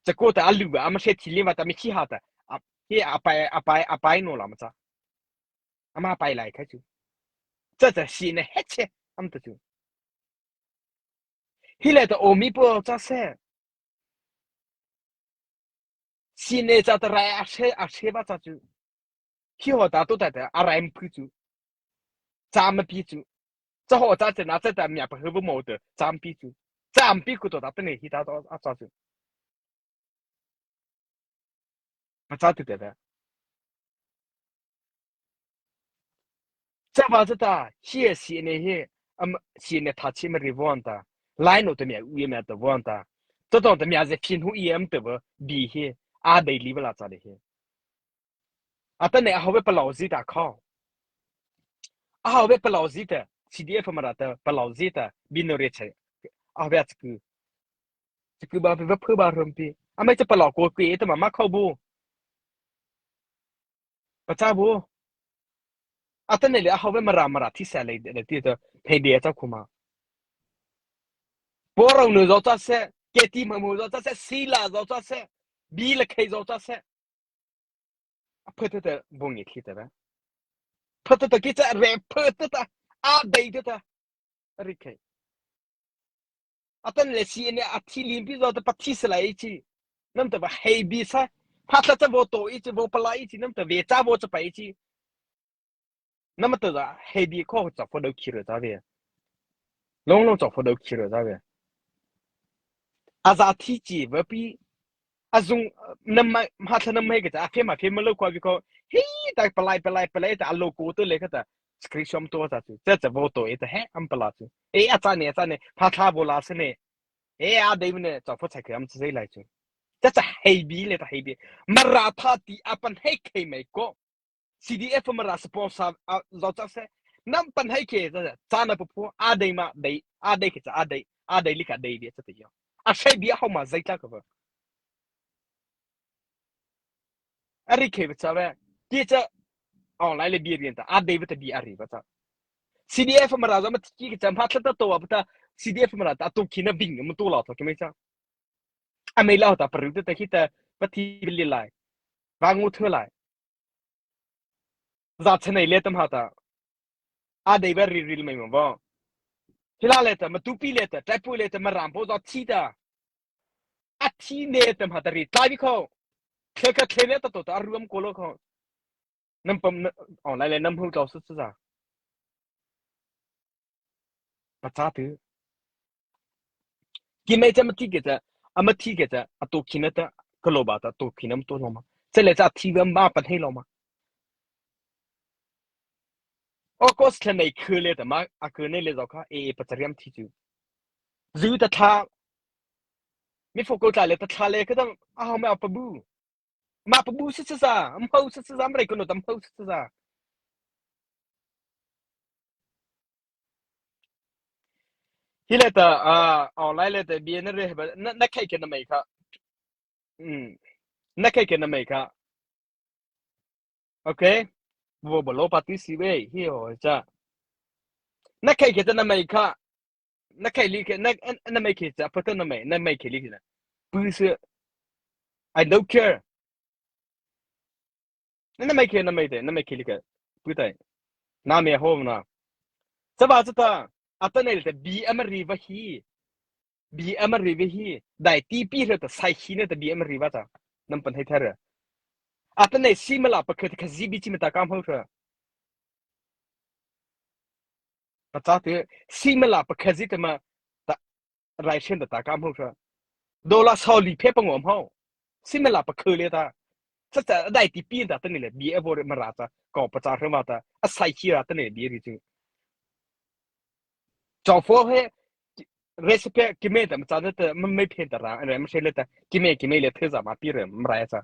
cha ko ta a lu ba, a ma che thi le ba ta, mi chi ha ta, a, hi a pai, a pai, a pai no la ma cha. A ma pai lai khai chu. Cha cha C N A he che, am ta chu. Hi le ta o mi po cha se. C N A cha ta rai a che, a che ba cha chu. Hi ho ta to ta ta, a rai mphu chu. Cha ma pi chu. Cha ho cha cha na cha ta mia pa hu bu mo ta, cha ma pi chu. Cha ma pi ku to ta ta ne hi ta to a cha chu. Pa cha tu te ta. Cha va cha ta, hi C N A hi, am, C N A tha chi ma ri von ta. Lai no ta mia u ye mia ta von ta. Cha to ta mia ze phin hu i am ta va, bi hi, a dei li va la cha le hi. A ta ne a ho ve pa lau zi ta kho. A ho ve pa lau zi ta, C D F Mara ta, pa lau zi ta, bi no re che. A ho ve a tsu ku. Tsu ku ba ve va phu ba rum pi. A mai cha pa lau ko ku e ta ma ma kho bu. Pa cha bu. A ta ne le a ho ve Mara Mara thi sa le le ti ta, pe de cha ku ma. Po rau no zo cha se, ke ti ma mu zo cha se, si la zo cha se, bi le khe zo cha se. A pha ta ta bung i thi ta ba. Pha ta ta ki cha re pha ta ta. A dei ta ta. A ri khai. A ta ne le C N A a thi lim pi zo ta pa thi sa lai chi. Nam ta ba hei bi sa. Pha ta ta vo to i chi, vo pa la i chi. Nam ta ve cha vo cha pa i chi. Nam ta za hei bi ko cha fo do ki re ta ve. Long long cha fo do ki re ta ve. A za thi chi ve pi. A zung, nam ma, ma tha nam hei ka ta, a fe ma fe ma lo kwa bi ko. Hi ta palai, palai, palai ta a lo ko to le ka ta. Screenshot to ta chu. Cha cha vo to e ta he, am pala chu. E a cha ne, a cha ne. Pha tha vo la se ne. E a dei ne, cha fo cha ke am cha sei lai chu. Cha cha hei bi le ta hei bi. Mara tha ti a pan hei khei mai ko. C D F Mara sponsor a zo cha se. Nam pan hai ke cha, cha na pu pu a dei ma dei, a dei ke cha a dei, a dei li ka dei bia cha te yo. A sai bie a hawh ma zai ta ka ba. A ri khei ba cha ba. Ki cha. Aw lai le bie ri ta. A dei ba ta bie a ri ba cha. C D F Mara za ma ti ki cha ma thla ta to ba ta. C D F Mara ta to ki na bing ma to la to ki me cha. A mei la ta pa ru ta ta ki ta ba ti bi li lai. Ba ngu thu lai. Za chanei le ta ma ta. A dei ba ri ri mei ma ba. Hi la le ta ma tu pi le ta. Tai pu le ta ma ram po za ti ta. A thi ne ta ma ta ri. Tai bi ko. Khe ka khe ne ta to ta ru am ko lo ko. Nam pam na, aw lai le nam hu tau sa sa. Pachâ tu. Keimo cha ma thi ke cha, ama thi ke cha, a to kina ta, ka lo ba ta, to kina ma to lo ma. Cha le cha thi ba ma pa hei lo ma. August thla nei khu le ta ma, a khu nei le zo kha, e, e, pachariam thi chu. Zu ta tha. Mi fo ko tla le ta tha le ka ta, a hau ma pa bu. Ma pa bu sa sa sa, am hau sa sa sa, am rei ko no ta am hau sa sa sa. Hi le ta, a, aw lai le ta, bie na re ba, na, na khai ke na mei kha. Mm. Na khai ke na mei kha. Okay. Bo bo lo pa ti si ve, hi ho cha. Na khai ke ta na mei kha. Na khai li ke, na, na mei ke cha, pa ta na mei, na mei ke li ke na. Pu se, I don't care. Na mei ke, na mei te, na mei ke li ke. Pu tai. Na mei ho na. Cha ba cha ta, a ta nei le ta bie ama ri ba hi. Bie ama ri ba hi. Dai ti pi re ta sai hi ne ta bie ama ri ba ta. Nam pan hei tha re. A ta nei si ma la pa kha, kha zi bi chi ma ta kam ho re. Pachâ tu, si ma la pa kha zi ta ma, ta, rai shen ta ta kam ho sa. Dollar saw li phe pa ngom ho. Si ma la pa kha le ta. Cha cha dai ti pi ta ta ni le, bie a bo re ma ra cha, ko pachâ hre ma ta, a sai hi ra ta ni le bie ri chu. Chau fo he, recipe keimo ta ma cha ta, ma mei phen ta ra, re ma se le ta, keimo, keimo le the za ma pi re, ma ra cha.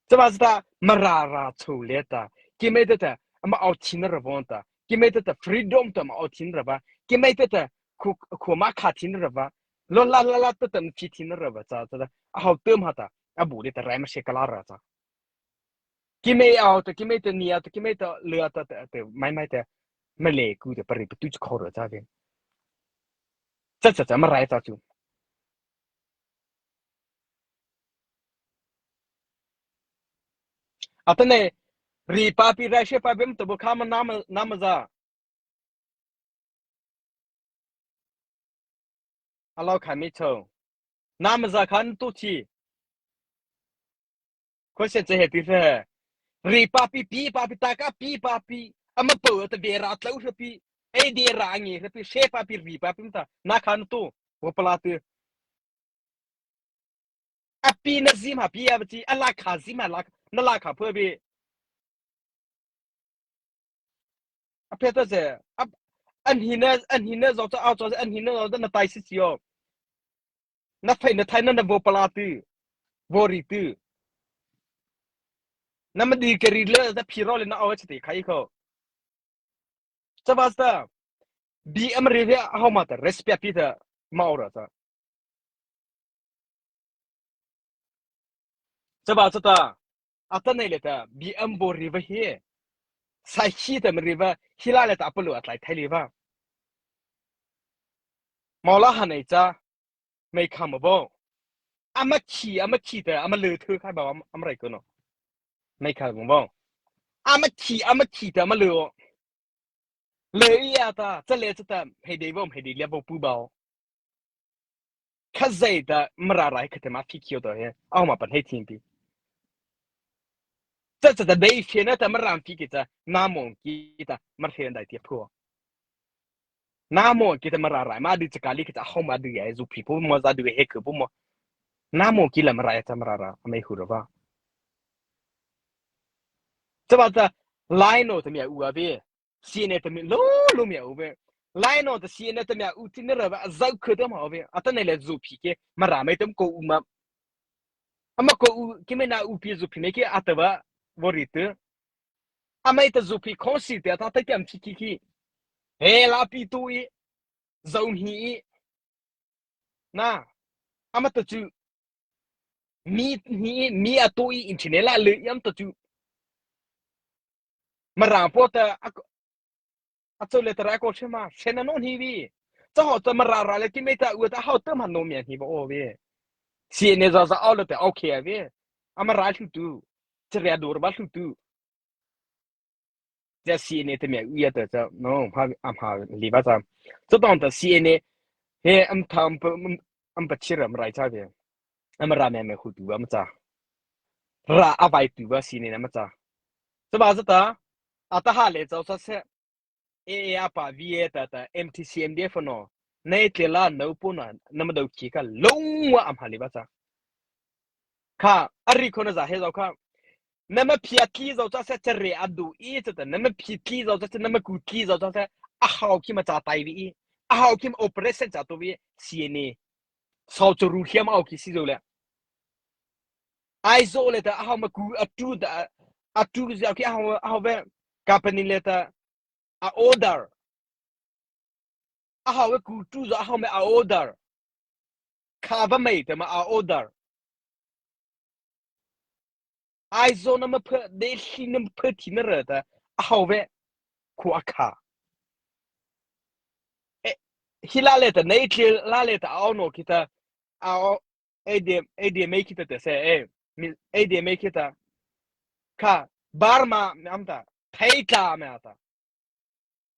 Cha ba cha ta, ma ra ra chu le ta. Keimo ta ta, ama au thi na ra von ta. Keimo ta ta, freedom ta ma au thi na ra ba. Keimo ta ta, khu, khu ma kha thi na ra ba. Lo la la la ta ta, ma thi thi na ra ba cha, cha ta. A hau te ma ta, a bu le ta, rai ma se ka la ra cha. Keimo au ta, keimo ta ni au ta, keimo ta le ta, ta, ta, mai, mai ta. Ma le ku ta, pa ri pa tu chu kho ra cha ve. Cha, cha, cha, ma rai cha chu. Atanoh, ri papi rai she papi ma to bo kha ma nama, nama za. Alo kha mi cho. Nama za khan tu chi. Question che he ti he. Ri papi, pi papi, ta ka pi papi. Ama po ta be ra tlau she pi. Ei de ra ngi she pi, she papi, ri papi ma ta. Na khan tu. Wo pala tu. A pi na zi ma pi a ba chi, a la kha zi ma la, na la kha pho bi. A phe ta ze, a, an hi na, an hi na zo cha, a zo an hi na zo na tai si si yo. Na phai na thai na na vo pala tu, vo ri tu. Na ma di ke ri le, za phi ro le na aw che te khai kho. Cha ba cha, bi ama ri he a hau ma ta, respect pi ta, ma aw ra cha. Cha ba cha ta, atanoh le ta, bi ama bo ri va he. Sai hi ta ma ri va, hi la le ta, a pa lu a tlai thai li va. Ma la ha nei cha, mei kha ma bo. Ama khi, ama khi ta, ama le thu khai ba, ama, ama rai ko no. Mei kha ma bo. Ama khi, ama khi ta, ama le o. Le i a ta, cha le cha ta, hei dei bo, hei dei le bo pu ba o. Kha zai ta, ma ra rai kha te ma phi khi o ta he, a ma pan hei thim pi. Cha cha ta dei phi na ta, ma ram phi ki ta, na mong ki ta, ma hei dai ti phu. Na mong ki ta, ma ra rai, ma di cha ka li ki ta, hau ma di ya, zu phi pu mo, za di he ke pu mo. Na mong ki la ma ra ya ta, ma ra ra, a mei hu ra ba. Cha ba cha, lai no ta mi a u a be. Si ne ta mi lo lo mi a u be. Lai no ta si ne ta mi a u ti ne ra ba, a zau ke ta ma u be. Atanoh le zu phi ke, ma ra mei ta ko u ma. Ama ko u, ki mei na u pi zu phi ne ke a ta ba, vo ri te. A mei ta zu phi khon si te, a ta ta ki am chi ki ki. He la pi tu i, zau hi i. na, ama ta chu, mi, mi, mi a to i internet la le, ama ta chu. Mara po ta, a, a chô le ta ra ko che ma, che na no hi vi. Cha ho ta Mara ra le ki me ta u ta ho ta ma no mi hi ba o vi. Si ne za za au le ta okay a vi. Ama ra hlu tu. Che re a dur ba hlu tu. Cha C N A te mia u ya ta cha, no, ha, am ha, li ba cha. Cha tawh ta C N A, he, am tha, am pa, am, am pa chira am rai cha ve. Am ra me me hu tu ba ma cha. Ra a vai tu ba C N A na ma cha. Cha ba cha ta, a ta ha le cha cha se. E, e, a pa V A ta ta, M T C M D F no. Nei tle la no po na, na ma do ki ka long wa am ha li ba cha. Kha, a ri ko na za he zo kha. Nama phia tli zo cha se chare a du i cha ta, nama phi tli zo cha se, nama ku tli zo cha se, a hau ki ma cha tai vi i, a hau ki ma operation cha to vi, C N A. Sau chu ru hiam au ki si zo le. Ai zo le ta, a hau ma ku a tu ta, a tu zi au ki a hau, a hau ve, company le ta, a order. A hau ve ku tu zo, a hau me a order. Kha va mai ta ma a order. Ai zo na ma pha, de hli na ma pha thi na ra ta, a hau ve, ku a kha. E, hi la le ta, nei tle la le ta, au no ki ta, au, A D M, A D M A ki ta te se, e, mi, A D M A ki ta. Kha, Burma, mi am ta, thei ta me a ta.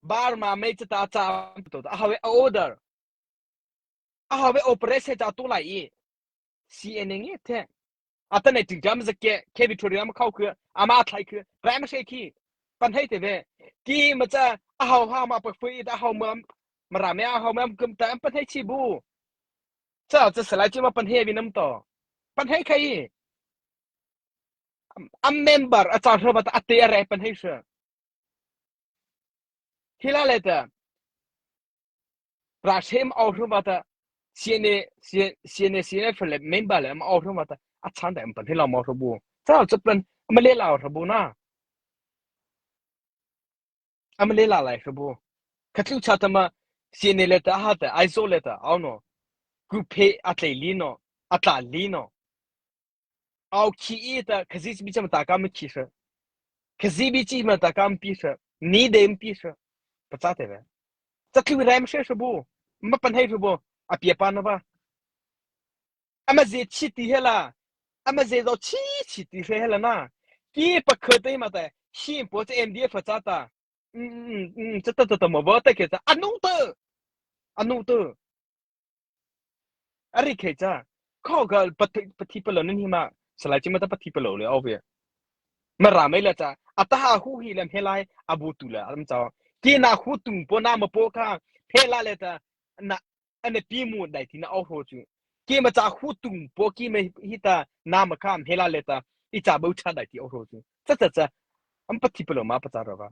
Burma mei cha ta cha to, a hau ve order. A hau ve operation cha to lai i. C N A nge the. A ta nei ting jam za ke, ke Victoria ma khau ke, ama thai ke, rai ma se ki. Pan hei te ve. Ki ma cha, a hau ha ma pa fui, a hau ma, ma ra me, a hau ma kum ta, pan hei chi bu. Cha, cha salai chi ma pan hei vi nam to. Pan hei khai. A member a cha hra ba ta a te a rai pan hei sha. Hi la le ta. Ra sem au hra ba ta. C N A, C N A, C N A, C N A F le member le am au hra ba ta. A chan da am pan hei la ma hra bu. Cha, cha pan, am le la hra bu na. Am le la lai hra bu. Kha tlu cha ta ma, C N A le ta ha ta, Aizawl le ta, au no. Ku phe a tlai li no, a tla li no. Au ki i ta, Khazih bi cha ma ta ka ma ki hra. Khazih bi chi ma ta ka ma pi hra. Ni de ma pi hra. Pa cha te ve. Cha tlu rai ma hra hra bu. Ma pan hei hra bu. A pia pa na ba. Ama ze chi ti he la. Ama ze zo chi chi ti he la na. Ki pa kha te ma ta. Hi po che M D F cha ta. Mm, mm, mm, cha ta ta ta ma ba ta ke cha. Anu ta. Anu ta. A ri khe cha. Kho ga pa thi, pa thi pa lo nin hi ma. Salai chi ma ta pa thi pa lo le au ve. Ma ra mai la cha. A ta ha hu hi lam he lai. A bu tu la am cha. Ki na hu tung po na ma po ka. He la le ta. Na Ana pi mu dai ti na au hro chu. Ki ma cha hu tung po ki ma hi ta na ma kha am he la le ta. I cha bo cha dai ti au hro chu. Cha cha cha. Am pa thi pa lo ma pa cha ra ba.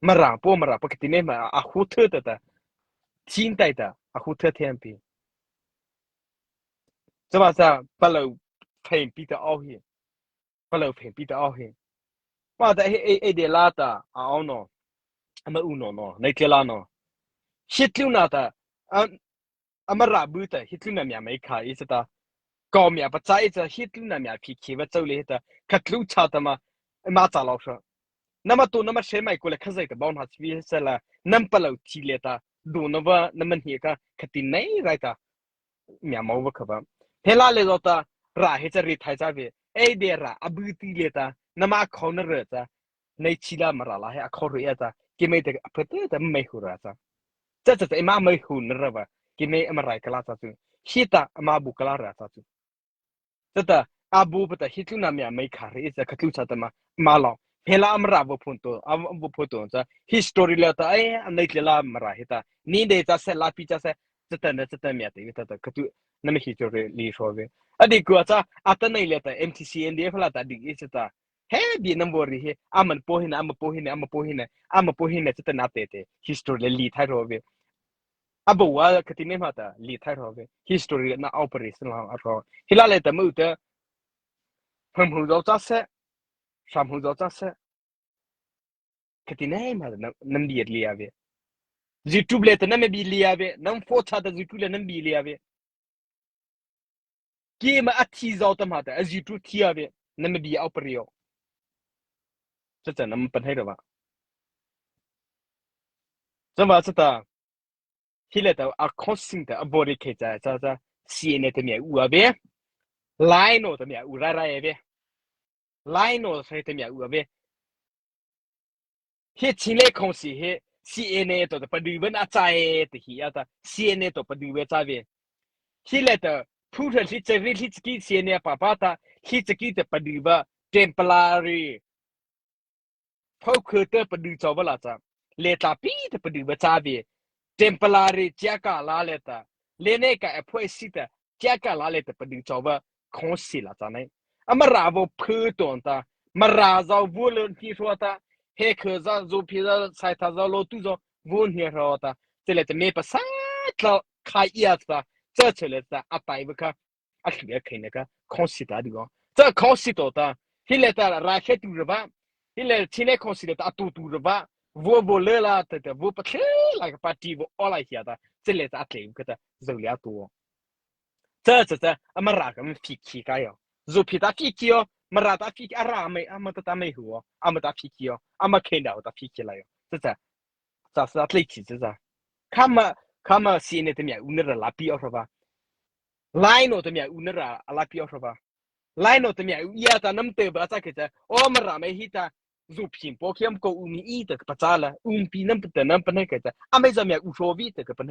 Ma ra po ma ra po ki ti ne ma a hu the ta ta. Chin tai ta a hu the the am pi. Cha ba cha pa lo phen pi ta au hi. Pa lo phen pi ta au hi. Ma ta e e e de la ta a au no. Ama u no no. Nei ke la no. Shi tlu na ta. A Ama ra bu ta, hi tlu na mia mai kha i cha ta. Kau mia pa cha i cha, hi tlu na mia phi khi va chau le hi ta. Kha tlu cha ta ma, ma cha lau sa. Nama tu nama she mai ko le kha zai ta baun ha chi sa la. Nam pa lau chi le ta. Du na va, nama hi ka, kha ti nei rai ta. Mia mau va kha ba. He la le zo ta, ra he cha ri thai cha ve. Ei de ra, a bu ti le ta. Nama khau na re cha. Nei chi la ma ra la he a khau ri ya ta. Ki mei te a phe te ta mei hu ra cha. Cha cha cha, ima mei hu na ra ba. Ki mei ama rai ka la cha chu. Hi ta ama bu ka la ra cha chu. Cha ta, a bu pa ta hi tlu na mia mei kha ri cha kha tlu cha ta ma. Ma lo. He la ama ra bu phun to, a bu phun to cha. History la ta, ai, a nei tle la ma ra hi ta. Ni de cha se la pi cha se. Cha ta na cha ta mia te ta ta kha tu. Na mi history li so ve. A di ku cha, a ta nei le ta M T C N D F la ta di i cha ta. He bi nam bo ri he, ama po hi na, ama po hi na, ama po hi na, ama po hi na, cha ta na te te, history le li thai ro ve. A bo wa ka ti ne ma ta, li thai ro ve. History na operation la a ro. Hi la le ta mu ta, pham hu zo cha se, sam hu zo cha se. Ka ti ne ma ta, nam, nam bi li a ve. YouTube le ta nam bi li a ve, nam pho cha ta YouTube le nam bi li a ve. keima a thi zao ta ma ta a zi tu thi a ve, nama bie a pari o. Cha cha nama panhai ra ba. Cha ba cha ta. Hi le ta a khosing ta a bori khe cha cha cha. C N A ta mia u a ve. Lai no ta mia u ra ra e ve. Lai no sai ta mia u a ve. Hi Chinle khosing hi C N A to ta padu ban a cha e ta hi a ta C N A to padu ve cha ve. Hi le ta phu tha hi cha ri hi cha ki C N A pa pa ta hi cha ki ta padu ba temporary. Phau khơ tơ padu chau va la cha. Le tla pi tơ padu va cha ve. Temporary chia ka la le ta. Le ne ka appoint si ta. Chia ka la le ta padu chau va khong si la cha nei. Ama ra vo phơ ton ta. Ma ra zau vo le ni ro ta. He khơ za zo pi za sai ta za lo tu zo vo ni ro ta. Te le te me pa sa tla ka ia ta. Cha che le ta a tai va ka. A hlu a khei na ka khong si ta di go. Cha khong si to ta. Hi le ta ra khe tu ra ba. Hi le chi ne khong si le ta a tu tu ra ba. Vo vo le la ta ta vo pa khe la ka pa ti vo o la hia ta. Che le ta a tle ka ta zo le a tu. Cha cha cha a ma ra ka ma phi ki ka yo. Zo phi ta phi ki yo. Ma ra ta phi ki a ra mai a ma ta ta mai hu. A ma ta phi ki yo. A ma khe da ta phi ki la yo. Cha cha. Cha sa tle chi cha cha. Kama kama si ne te mia u ne ra la pi o ra ba. Lai no ta mia u na ra a la pi o hra ba. Lai no ta mia u ia ta nam te ba cha ke cha. O ma ra mai hi ta. Zu phin po khiam ko u mi i ta pa cha la. Um pi nam ta nam pa na ke cha. A mai za mia u hro vi ta ka pa na